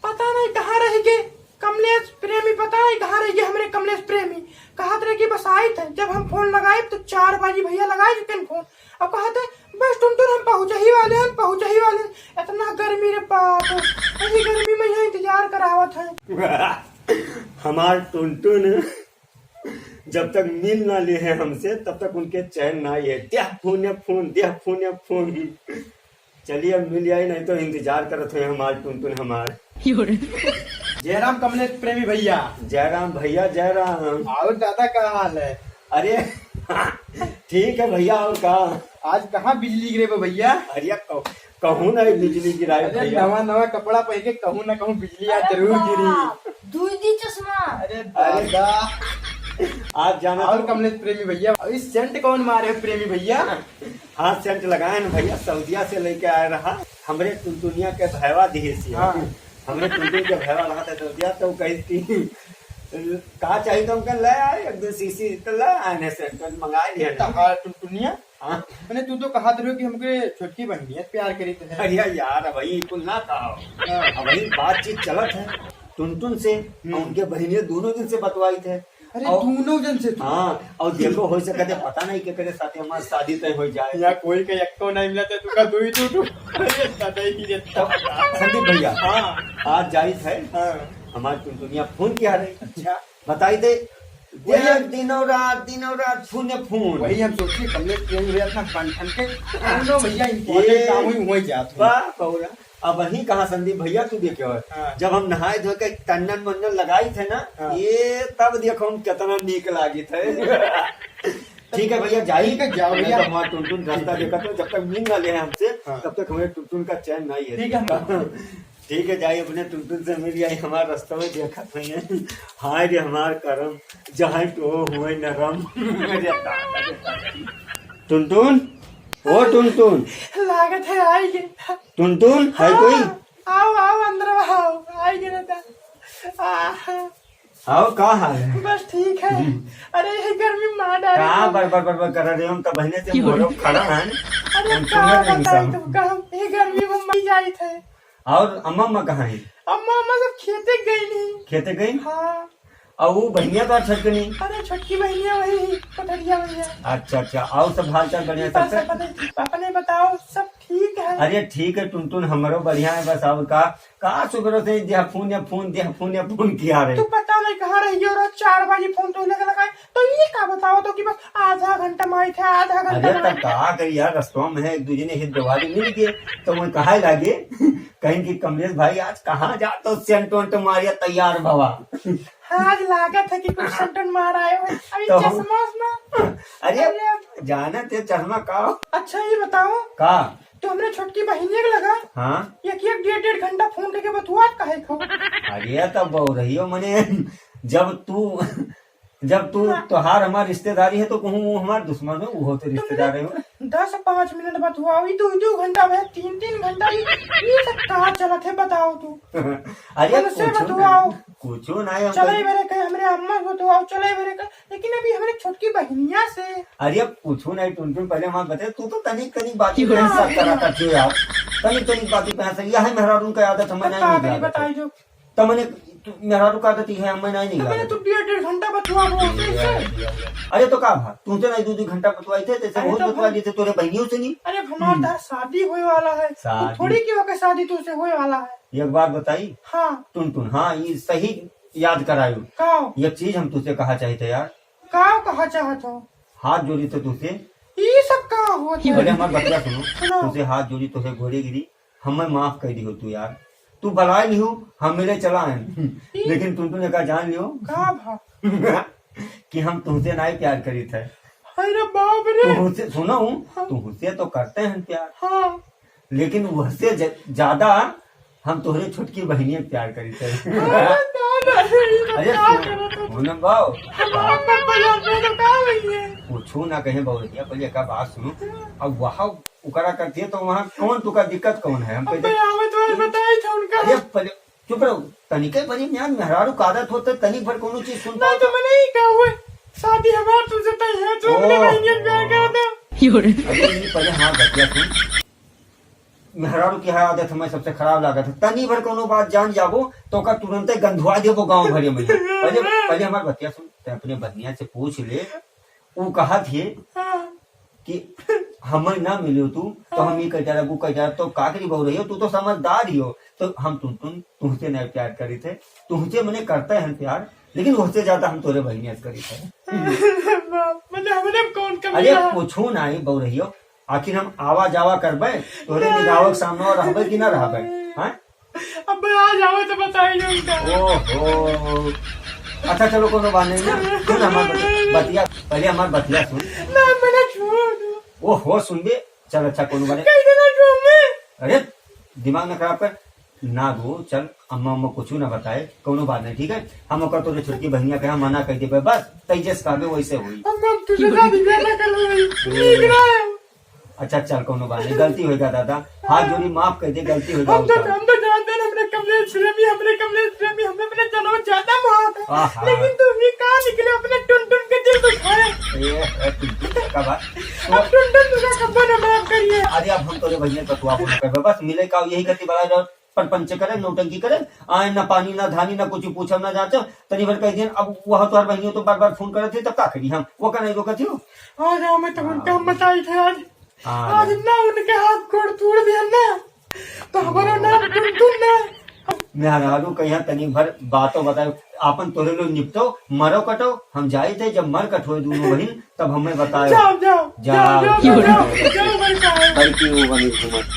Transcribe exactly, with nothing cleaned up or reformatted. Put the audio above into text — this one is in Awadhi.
पता नहीं कहाँ रह गए कमलेश प्रेमी, पता नहीं कहाँ रह गए हमरे कमलेश प्रेमी। कहत रहे कि बस आइत है, जब हम फोन लगाइब तो चार बाजी भैया लगाए चुके फोन। अब कहत है, बस टुनटुन हम पहुँच ही वाले हैं, पहुँच ही वाले हैं। इतना गर्मी रे बाप, इसी गर्मी में यहाँ इंतजार करावत है। हमार टुनटुन जब तक मिल ना ले है हमसे, तब तक उनके चैन ना ये। द्या फोन या फोन, द्या फोन या फोन। चलिए अब मिल जाए, नहीं तो इंतजार करत हुए हमार टुनटुन हमार। जय राम कमलेश प्रेमी भैया। जय राम भैया, जय राम। और दादा का हाल है? अरे ठीक है भैया, और का? आज कहाँ बिजली गिरे बा भैया? अरे कहूँ, कहूँ ना बिजली गिराए अरे भैया। नवा नवा कपड़ा पहन के कहूँ ना कहूँ बिजली आज अरे जरूर गिरी। बाप, दुई दी चश्मा। अरे अरे दादा। आज जाना और तो कमलेश प्रेमी भैया, इस सेंट कौन मारे है प्रेमी भैया? हाँ, सेंट लगाए हैं भैया, सऊदिया से लेके आए रहा। हमरे टुनटुनिया के भैवा दिहे से। हाँ। हमरे टुनटुन के भैवा रहा था सऊदिया, तो कही कि का चाहिए तो हमके ले आए, एक दो शीशी तो ले आए हैं सेंट, मंगा लिए तो हैं। हाँ, टुनटुनिया, हाँ। मैंने तू तो कहा रहो कि हमके छोटकी बहनिया प्यार करी तो है। अरे यार, अब वही कुल ना कहा। हाँ। अब वही बातचीत चलत है टुनटुन से, हम्म। और उनके बहनिया दोनों दिन से बतवाई थे। अरे, और दोनों जन से तू? हाँ, और देखो, हो सकत है, पता नहीं केकरे साथे हमार शादी तय हो जाए। या कोई के एक्को नहीं मिला, तो तुका दुई टू टू। अरे, दादा ही रे, तब संदीप भैया, हाँ। आज जाइत है, हाँ। हमार टुनटुनिया फोन किया रहे। अच्छा। बताई दे, वही देख, दिनों रात, दिनों रात फोन, फोन। वही हम सोची, कमलेश प्रेमी भैया इतना बन ठन के, दोनों भैया important ए, काम हुई, वही जात हुई। वाह, बौरा। अब वही कहा संदीप भैया तू देखे हो, हाँ। जब हम नहाए धोए के टंडन मंडन लगाई थे ना, हाँ। ये तब देखो हम कितना नीक लागी थे। ठीक है भैया, जाई। ठीक है, जाओ नहीं भैया। तो हमार टुनटुन रास्ता देखा तो जब तक मिल ना ले हमसे, हाँ। तब तक हमें टुनटुन का चैन नहीं है। ठीक है, हम ठीक है, जाई अपने टुनटुन से मिल जाई, हमार रास्ता में देखत नहीं है। हाय रे हमार करम, जहाँ तो हुए नरम। अरे दादा रे दादा। टुनटुन, ओ टुनटुन। लागत है आई गे। टुनटुन, है हाँ, कोई? आओ, आओ, अंदर आओ, आई गे दादा। आह। आओ, का हाल है? बस ठीक है। हम्म। अरे, ये गर्मी मार डाले का तुम। बर, बर, बर, बर कर रहे हो? हम तो बहने से क्यों? मोरो खड़ा है। अरे, हम का सुन रहे हैं बताई सब। तुमका, हम ये गर्मी में मर जाई थे। और अम्मा, अम्मा कहाँ है? अम्मा, अम्मा सब खेते गई नहीं। खेते गई? हाँ। और वो बहनिया तो छटकनी? अरे, छोटकी बहनिया वही है, कोठरिया भैया। अच्छा, अच्छा, और सब हाल चाल बढ़िया बस सब से? अपने, अपने बताओ, सब ठीक है? अरे, ठीक है टुनटुन, हमरो बढ़िया है, बस और का, का सुबह से द्या फोन या फोन, द्या फोन या फोन किया रहे। तू पता नहीं कहाँ रही हो, रोज चार बजे फोन तो लगे लगाए, तो ये का बताओ तो कि बस आधा घंटा में आई थे, आधा घंटा अरे, में तब आई थे। का करी यार, रस्तवा में है, एक दूजे ने हित व्यवहारी मिल गए, तो वो कहा लागे, कहीं कि कमलेश भाई आज कहाँ जा तो सेंट वेंट मारिया तैयार भवा। हाँ, आज लागत है कि कुछ सेंट वेंट मार आए हो। अभी तो हम चश्मा उश्मा। अरे, अरे। जानत है चश्मा का हो? अच्छा, ये बताओ। का? तो हमरे छोटकी बहिनिया के लगा। हाँ। एक, एक डेढ़, डेढ़ घंटा फोन करके बतुआत काहे खो? अरे, तब बउरहियो मने, जब तू, जब तू, हाँ। तोहार हमार रिश्तेदारी है, तो कहूँ वो हमार दुश्मन हो, वो तो तुमने रिश्तेदार है। दस पाँच मिनट बतुआओ, ये दो, दो घंटा में, तीन, तीन घंटा, ये, ये सब कहाँ चलत है, बताओ तू? अरे, हमसे कुछो बतुआओ। नहीं, कुछो नहीं, हम चले कहीं बरे कहे, हमरे अम्मा से बतुआओ, चले बरे कहे, लेकिन अभी हमरे छोटकी बहिनिया से। अरे, अब कुछो नहीं, टुनटुन, पहले हमार बता, तू तो तनिक, तनिक बातें पे हंसा करत हूँ यार। तनिक, तनिक बातें पे हंसा, यह मेहरारू का आदत हमें तो नहीं का करी, निकला बताई दो। तो मैंने, तू, मेहरारू का आदत ही है, हमें नहीं तो निकला मैंने दे। तू डेढ़, डेढ़ घंटा बतुआ वो ये, कैसे? ये, ये। अरे, तो का भा, तू तो नहीं दो, दो घंटा बतुआई थे, जैसे अरे, बहुत तो बतुआ हम लिए थे, तोरे बहिनियों से नहीं। अरे, अब हमार हम्म। तार शादी होए वाला है, तो शादी। थोड़ी की ओके शादी तुझसे होए वाला है। एक बात बताई? हाँ। टुनटुन, हाँ, ये सही याद करायो। का? ये चीज हम तुझसे कहा चाहिए थे यार। का कहा चाहत हो? हाथ जोड़ी थे तुझसे। ये सब का होत है? पहले हमार बतिया सुनो। सुनाओ। तुझसे हाथ जोड़ी, तुझसे गोड़े गिरी, हमें माफ कर दियो तू यार। तू बलाए लियो, हम मिले चला हैं। ई लेकिन टुनटुन एका जान लियो का भा? कि हम तुझसे नहीं प्यार करी थे। अरे बाप रे। तुझसे, सुनो, हाँ। तुझसे तो करते हैं प्यार। हाँ। लेकिन वहसे ज-, ज्यादा हम तोहरे छोटकी बहिनिया प्यार करी थे। अरे दादा, ये तो अरे का सुन, करत हो? पूनम बाऊ। हमार पप्पा जान में तो का हुई है? कुछो ना कहे बउरहिया, पहले एका बात सुनो। अब वहाँ ओकरा करती है तो वहाँ कौन तुका दिक्कत कौन है? हम अब कहते मैं आवे तो बताई था उनका। अरे पहले चुप रहो, तनिके भरी म्यान मेहरारू का आदत होते, तनिक भर कोनो चीज सुन नहीं पाओ तो तो। मैंने ही कहा हुआ है, शादी हमार तुझे तो है, जो अपने ओह। बहनिया प्यार करता। अरे, ये पहले हमार बतिया सुन। मेहरारू की है आदत हमें सबसे खराब लागत है। तनी भर कोनो बात जान जाबो, तो ओका तुरंते गंधुआ देबो गाँव भरे में। पहले, पहले हमार बतिया सुन, ते अपने बहनिया से पूछ ले। ऊ कहत है हाँ। कि हमें ना मिलो तू, तो हम हाँ। ये कहता रहा, वो कहता रहा, तो का करी बउरहियो, तू तो समझदार ही हो। तो हम टुनटुन, तुमसे नहीं प्यार करी थे, तुमसे मने करते हैं प्यार, लेकिन उससे ज्यादा हम तोरे बहनिया से करी थे। बाप, मतलब हमरे में कौन कमी अरे, है? कुछो ना है बउरहियो, आखिर हम आवा जावा करबे, तोरे ना। निगाहों के सामने रहबे कि ना रहबे, हाँ? अब आ जावे तो बताई उनका। ओहो। अच्छा, चलो, कोनो बात नहीं ना। सुन हमार बत-, बतिया, पहले हमार बतिया सुन। ना, मना छोड़। ओहो, सुनबे? चल, अच्छा, कोनो बात नहीं। कह देना जो मैं। अरे, दिमाग ना खराब कर। ना दो, चल, अम्मा, अम्मा कुछ ना बताए, कोनो बात नहीं, ठीक है? हम ओकर तोरे छोटकी बहनिया के यहाँ मना कर देबे, बस, तै जैसे कहबे वैसे होई। हम, हम तुझे शादी ब्याह ना कर लेबे। ठीक ना है। अच्छा, चल, कोनो बात नहीं, गलती होइगा दादा, हाथ जोड़ी माफ कर दे, गलती होइगा हम तो, उनका। हम तो जानते हैं, हमरे कमलेश प्रेमी, हमरे कमलेश प्रेमी, हमरे अपने जनों ज्यादा मोहा था। आहा। लेकिन तू भी कहाँ निकले, अपने टुनटुन के दिल दुखाए। ए, ए, टुनटुन का बात? अब टुनटुन तुझे कब्बो न माफ करिए। अरे, अब हम तोरे भैया कतुआ को न करबे, बस मिले का यही गति बड़ा रहो, परपंच करे, नौटंकी करे, आए ना पानी, ना धानी, ना कुछ पूछब, ना जांचब, तनी भर कह दिन, अब वह तोहर बहनियों तो बार-बार फोन करत है, तब का करी हम? वो का नहीं रोकत हो? आज हमें तो उनका हम बताई थे आज। हाँ। आज ना उनके हाथ गोड़ तोड़ दिया ना, तो हमारा नाम टुनटुन ना। मेहरारू कहिया तनी भर बातों बताओ, आपन तोरे लोग निपटो, मरो कटो, हम जाई थे, जब मर कटोए दोनों बहिन, तब हमें बताओ। जाओ, जाओ, जाओ, जाओ, जाओ, जाओ, जाओ, जाओ, जाओ, जाओ। बल्कि वो बनी घूमत।